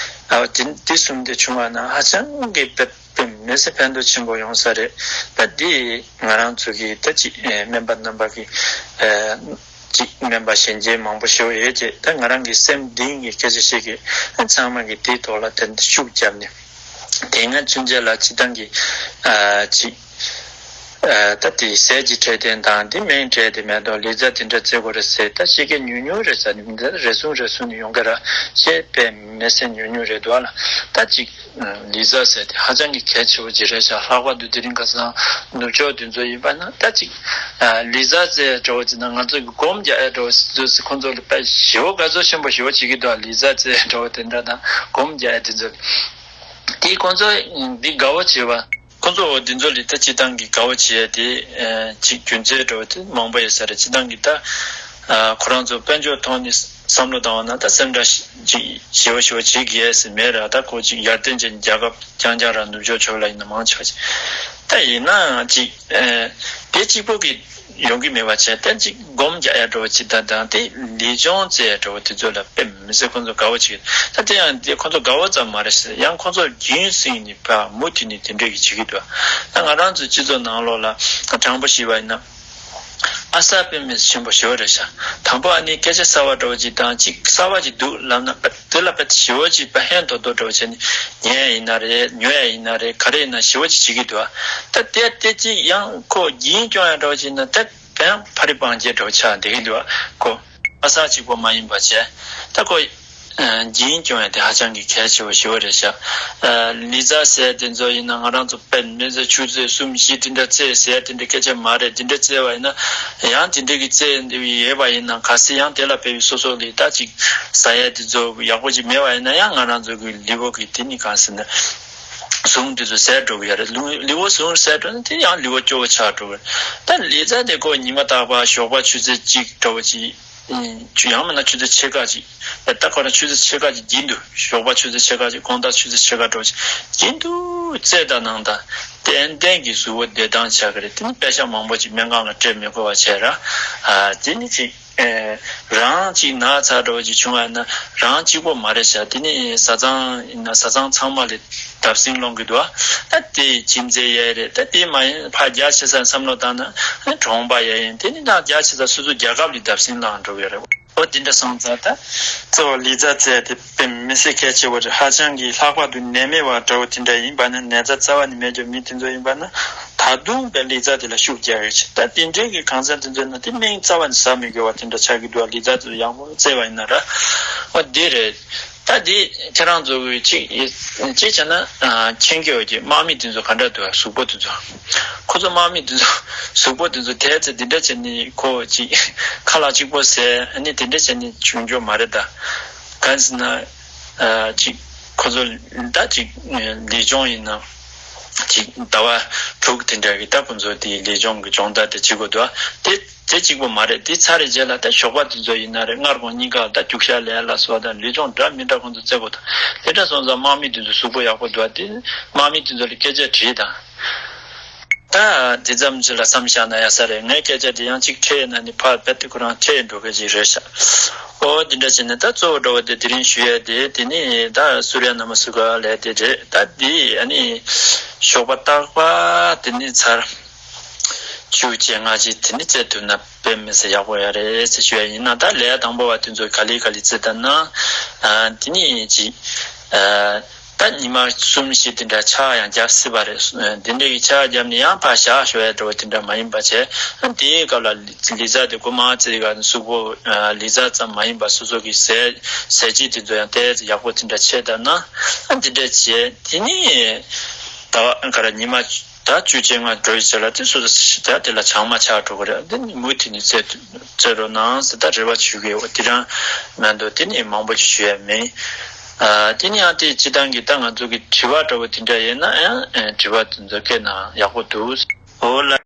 ཨ་དེ་དེ་གསུམ་དེ་བྱུང་བ་ན་ཧ་ཅང་གི་དཔེ་དཔེ་མི་སྲིད་ཕན་ཐོགས་ཆེན་པོ་ཡོང་ས་རེད། ད་འདི་ང་རང་ཚོ་གི་ད་ཅིག་སྨན་པ་རྣམ་པ་གི་ཨ་ཅིག་སྨན་པ་གཞན་གྱི་མང་པོ་ཞིག་ཡོད་ཅེས། ད་ང་རང་གི་སེམས་གཏིང་གི་སྐད་ཆ་ཞིག་གིས་ཚང་མ་གི་དེའི་ཐོག་ལ་དེ་འདྲ་ཤུགས་བརྒྱབ་ནས། དེ་སྔ་ཚུན་ཆད་ལ་སྤྱི་བཏང་གི་ཨ་ཅིག་ཨ་ད་དེ་ཟས་ཀྱི་འཕྲོད་བསྟེན་དང་དེ་སྨན་སྤྲད་དེ་མེད་དོ། ལུས་རྩལ་དེ་འདྲ་རྩེ་དགོས་རེད་ཟེར་ད་བཤད་མཁན་ཉུང་ཉུང་རེད་ཟེར་ནས། འདི་རེ་ཟུང་རེ་ཟུང་ནས་ཡོང་གི་ར། བཤད་པའི་མི་སེར་ཉུང་ཉུང་རེད་འདུག་ཨ་ལ། ད་ཅིག་ལུས་རྩལ་ཟེར་དེ་ཧ་ཅང་གི་གལ་ཆེ་བོ་ཅིག་རེད་ཤག་ལྷག་པར་དུ་དེ་རིང་ཁ་སང་ནུབ་ཕྱོགས་དེ་ཚོ་ཡིན་པ་ན་ད་ཅིག་ལུས་རྩལ་རྩེ་འདྲ་བོ་ཅིག་ན་ང་ཚོ་གི་སྒོམ་རྒྱག་ཡ་འདྲ་བོ་ཅིག་ཁོང་ཚོ་ལ་དཔེ་ཞེ་པོ་དགའ་ཚོར་ཆེན་པོ་ཞེ་པོ་བྱེད་ཀྱི་འདུག་ལུས་རྩལ་རྩེ་འདྲ་བོ་དེ་འདྲ་དང་སྒོམ་རྒྱག་ཡ་དེ་ཚོ། དེ་ཁོང་ཚོ་འདི་དགའ་བོ་བྱེད་པ། ཁོང་ཚོ་འདི་ཚོ་ལ་ད་སྤྱི་བཏང་གི་དགའ་བོ་བྱེད་ཡ་དེ་ཨ་ཅིག་རྒྱུ་མཚན་འདྲ་བོ་དེ་མང་པོ་ཡོད་ས་རེད། སྤྱི་བཏང་གི་ད་ཨ་ཁོ་རང་ཚོ་དཔལ་འབྱོར་ཐོག་ནས་བསམ་བློ་བཏང་བ་ན་ད་སེམས་ཁྲལ་ཅིག་ཞེ་པོ་ཞེ་པོ་བྱེད་དགོས་ཟེར་མེད་ར། ད་ཁོ་ཅིག་ཡར་ཐོན་ཅན་རྒྱལ་ཁབ་རྐྱང་རྐྱང་ར་ནུབ་ཕྱོགས་ཕྱོགས་ལ་ཡིན་ན་མང་ཆེ་བ་ཅིག་ད་ཡིན་ནའང་ཅིག་ཨ་དེ་གཅིག་པོ་གི་ཡོང་གི་མེད་པ་བྱས། ཏན་ཅིག་སྒོམ་རྒྱག་ཡ་འདྲ་བོ་ཅིག་དང་དང་དེ་ལུས་སྦྱོང་རྩེ་ཡ་འདྲ་བོ་དེ་ཚོ་ལ་དཔེ་མི་སྲིད་ཁོང་ཚོ་དགའ་བོ་བྱེད་ཀྱི་འདུག་ད་དེ་ཡང་དེ་ཁོང་ཚོ་དགའ་བོ་ཙམ་མ་རེད་ཟེར། ཡང་ཁོང་ཚོ་རྒྱུན་བསྲིངས་ནས་ཕར་མུ་མཐུད་ནས་དེ་འདྲས་ཀྱི་བྱེད་ཀྱི་འདུག་ད་ང་རང་ཚོ་སྤྱི་ཚོགས་ནང་ལོགས་ལ་དྲང་པོ་ཞུས་པ་ཡིན་ན་ཨ་གསར་དཔེ་མི་སྲིད་ཆེན་པོ་ཞེ་པོ་རེད་ཤག་དང་པོ་ཨ་ནི་སྐད་ཆ་གསར་བ་འདྲ་བོ་ཅིག་དང་ཅིག་གསར་བ་ཅིག་འདུག་ལབ་ན་དཔེ་དེ་ལ་དཔེ་ཞེ་པོ་ཅིག་དཔེ་ཧན་ཏོང་ཏོ་འདྲ་བོ་བྱས་ནས་ཉན་ཡ་ཡིན་ན་རེད། ཉོ་ཡ་ཡིན་ན་རེད། ག་རེ་ཡིན་ན་ཞེ་པོ་ཅིག་བྱེད་ཀྱི་འདུག་ད་དེ་དེ་ཅིག་ཡང་ཁོ་རྒྱུན་སྐྱོང་ཡ་འདྲ་བོ་ཅིག་ན་དེ་དཔེ་ཡང་ཕ་རི་པང་རྒྱལ་འདྲ་བོ་ཆགས་བསྡད་ཀྱི་འདུག་ཁོ་ཨ་གསར་གཅིག་པོ་མ་ཡིན་པ་བྱས། ད་ཁོ་ཨ་རྒྱུན་སྐྱོང་ཡ་དེ་ཧ་ཅང་གི་གལ་ཆེ་བོ་ཞེ་པོ་རེད་ཤག་ཨ་ལུས་རྩལ་ཟེར་དེ་ཚོ་ཡིན་ན་ང་རང་ཚོ་དཔེ་མི་སྲིད་ཆུ་ཚོད་གསུམ་བཞི་དེ་འདྲ་རྩེ་ཟེར་དེ་འདྲ་སྐད་ཆ་མ་རེད། དེ་འདྲ་རྩེ་བ་ཡིན་ན་ཡང་དེ་འདྲ་གི་རྩེ་ཡོད་པ་ཡིན་ན་གལ་སྲིད་ཡང་དེ་ལ་དཔེ་བའི་སོ་སོ་ལས་ད་ཅིག་ཟ་ཡ་དེ་ཚོ་ཡག་པོ་ཅིག་མེད་པ་ཡིན་ན་ཡང་ང་རང་ཚོ་གི་ལུས་པོ་གི་དེ་ནི་གང་ཟེར་ན་ཟུངས་དེ་ཚོ་ཟད་འགྲོ་གི་ཡ་རེད། ལུས་ལུས་པོ་ཟུངས་ཟད་འགྲོ་ན་དེ་ཡང་ལུས་པོ་སྐྱོ་བོ་ཆགས་འགྲོ་གི་རེད། ད་ལུས་རྩལ་དེ་ཁོ་ཉི་མ་རྟག་པར་ཞོགས་པ་ཆུ་ཚོད་གཅིག་འདྲ་བོ་ཅིག་ཆུ་ཡང་མིན་ན་ཆུ་ཚོད་ཕྱེད་ཀ་ཅིག་ད་ཁོ་རང་ཆུ་ཚོད་ཕྱེད་ཀ་ཅིག་རྒྱུན་དུ་ཞོགས་པ་ཆུ་ཚོད་ཕྱེད་ཀ་ཅིག་དགོང་དག་ཆུ་ཚོད་ཕྱེད་ཀ་འགྲོ་ཅིག་རྒྱུན་དུ་རྩེད་ད་ནང་ད་ཏན་ཏན་གྱི་གཟུགས་པོ་བདེ་ཐང་ཆགས་ཀྱི་རེད། དེ་ནི་པེ་ཤག་མང་པོ་ཅིག་སྨན་ཁང་ལ་སྤྲད་མི་དགོས་པ་བྱས་ར། ཨ་དེ་ནི་ཅིག་ཨེ་རང་ཅིག་ན་ཚ་འདྲ་བོ་ཅིག་བྱུང་བ་ཡིན་ན་རང་གཅིག་པོ་མ་རེད་ཤག་དེ་ནི་བཟའ་ཚང་ཡིན་ན་བཟའ་ཚང་ཚང་མ་ལ་བརྡབ་གསིག་སློང་གི་འདུག་ད་དེ་ཁྱིམ་མཚེས་ཡས་རེད། ད་དེ་མ་ཡིན་ཕར་རྒྱ་ཆེ་ས་བསམ་བློ་བཏང་ན་གྲོང་པ་ཡས་ཡིན། དེ་ནི་ད་རྒྱ་ཆེ་ས་སོ་སོ་རྒྱལ་ཁབ་ལ་བརྡབ་གསིག་བསླངས་འགྲོ་གི་རེད། ཨོ་དེ་འདྲ་སོང་ཙང་ད་གཙོ་བོ་ལུས་རྩལ་རྩེ་དེ་དཔེ་མི་སྲིད་གལ་ཆེ་བོ་རེད། ཧ་ཅང་གི་ལྷག་པར་དུ་ནད་མེད་པ་འདྲ་བོ་དེ་འདྲ་ཡིན་པ་ན་ནད་རྩ་རྩ་བ་ནས་མེད་ཀྱང་མི་དེ་ཚོ་ཡིན་པ་ན་ད་དུང་དཔེ་ལུས་རྩལ་དེ་ལ་ཤུགས་རྒྱག་ཡོད་ཅེས། ད་དེ་འདྲའི་གི་གང་ཟག་དེ་ཚོ་ན་དེ་སྨན་རྩ་བ་ནས་ཟ་མི་དགོས་པ་དེ་འདྲ་ཆགས་ཀྱི་འདུག་ལུས་རྩལ་དེ་ཚོ་ཡག་པོ་རྩེ་བ་ཡིན་ན་ར། ཨོ་དེ་རེད། ད་འདི་ཁྱེད་རང་ཚོ་གིས་ཅིག་ཅིག་བྱས་ན་མཁྱེན་གྱི་ཡོད་ཀྱི། དམག་མི་དེ་ཚོ་ག་འདྲ་འདུག་གཟུགས་པོ་དེ་ཚོ། ཁོ་ཚོ་དམག་མི་དེ་ཚོ་གཟུགས་པོ་དེ་ཚོ་དེ་ཚོ་འདི་འདྲ་བྱས་ནས་ཁོ་ཅིག་ཁ་ལག་གཅིག་པོ་ཟས་ཨ་ནི་དེ་འདྲ་བྱས་ནས་བྱུང་རྒྱུ་མ་རེད་ད། གང་ཟེར་ན་ཅིག་ཁོ་ཚོ་ད་ཅིག་ལུས་སྦྱོང་ཡིན་ན་ཅིག་ཟླ་བ་དྲུག་དེ་འདྲ་གི་ད་ཁོ་ཚོ་དེ་ལུས་སྦྱོང་གི་སྦྱོང་བརྡར་དེ་བྱེད་དགོས་འདུག་ཨ་དེ། དེ་གཅིག་པོ་མ་རེད། དེ་ཚར་རེ་རྗེས་ལ་ད་ཞོགས་པ་དེ་ཚོ་ཡིན་ན་རེད། སྔར་གོང་གཉིས་ཀ་ད་རྒྱུག་ཤར་ལས་ལ་སོགས་དང་ལུས་སྦྱོང་འདྲ་མི་འདྲ་ཁོང་ཚོ་རྩེ་དགོས་དང་། དེ་འདྲ་སོང་ཙང་དམག་མི་དེ་ཚོ་གཟུགས་པོ་ཡག་པོ་འདུག་ཨ། དེ་དམག་མི་དེ་ཚོ་ལ་སྐད་ཆ་དྲིས་དང་། ད་དེ་ཙམ་ཅིག་ལ་བསམ་བཞག་ན་ཡག་ས་རེད། ངའི་སྐད་ཆ་དེ་ཡང་གཅིག་ཁྲིད་ན་ནི་ཕར་རྦད་དེ་ཁོ་རང་ཁྲིད་འགྲོ་མཁན་ཅིག་རེད་ཤག་ཨོ་དེ་འདྲ་བྱས་ནས་ད་གཙོ་བོ་འགྲོ་བ་དེ་དེ་རིང་ཞུ་ཡས་དེ་དེ་ནི་ད་སུ་ར་ན་མ་སུ་ག་ལས་དེ་རེད། ད་དེ་ཨ་ནི་ཞོགས་པ་རྟག་པར་དེ་ནི་ཚར། བཅུ་བཅོ་ལྔ་ཅིག་དེ་ནི་རྩེ་ཐུབ་ན་དཔེ་མི་སྲིད་ཡག་པོ་ཡོད་རེད་ཟེར་ཞུ་ཡ་ཡིན་ན། ད་ལས་དང་པོ་བ་དེ་ཚོ་ག་ལེ་ག་ལེ་རྩེ་ད་ན་ཨ་དེ་ནི་ཅིག་ཨ་ད་ཉི་མ་གསུམ་བཞི་དེ་འདྲ་ཕྱག་ཡང་རྒྱབ་སྲིད་པ་རེད། དེ་འདྲ་གི་ཕྱག་རྒྱབ་ནས་ཡང་ཕར་བཞག་ཞོག་ཡ་འདྲ་བོ་དེ་འདྲ་མ་ཡིན་པ་བྱས། ཨ་དེའི་སྐབས་ལ་ལུས་རྩལ་དེ་སྒོ་མང་རྩེ་ག་གཟུགས་པོ་ལུས་རྩལ་ཙམ་མ་ཡིན་པ་སོ་སོ་གི་ཟས་ཟས་བཅུད་དེ་ཚོ་ཡང་ཏོག་ཙམ་ཡག་པོ་དེ་འདྲ་བྱས་ད་ན། ཨ་དེ་འདྲ་བྱས་དེ་ནི་ད་ག་ར་ཉི་མ། ད་བཅུ་བཅོ་ལྔ་འགྲོ་ཡི་ཚེ་ལ་དེ་སོ་སོ་ད་དེ་ལ་བྱང་མ་ཆགས་འགྲོ་གི་རེད། དེ་ནི་མུ་མཐུད་ནས་རྩེ་རྩེ་རོགས་གནང་ཟེར་ད་རེ་བ་ཞུ་གི་ཡོད། དེ་རང་མ་གཏོགས་དེ་ནི་མང་པོ་ཅིག་ཞུ་ཡ་མེད། ཨ། དེ་ནི་ཡང་དེ་སྤྱི་བཏང་གི་ད་ང་ཚོ་གི་དྲི་བ་འདྲ་བོ་དེ་འདྲ་ཡིན་ན་ཡང་ཨེ་དྲི་བ་དེ་ཚོ་བཀོད་ན་ཡག་པོ་འདུག་འོ་ལ།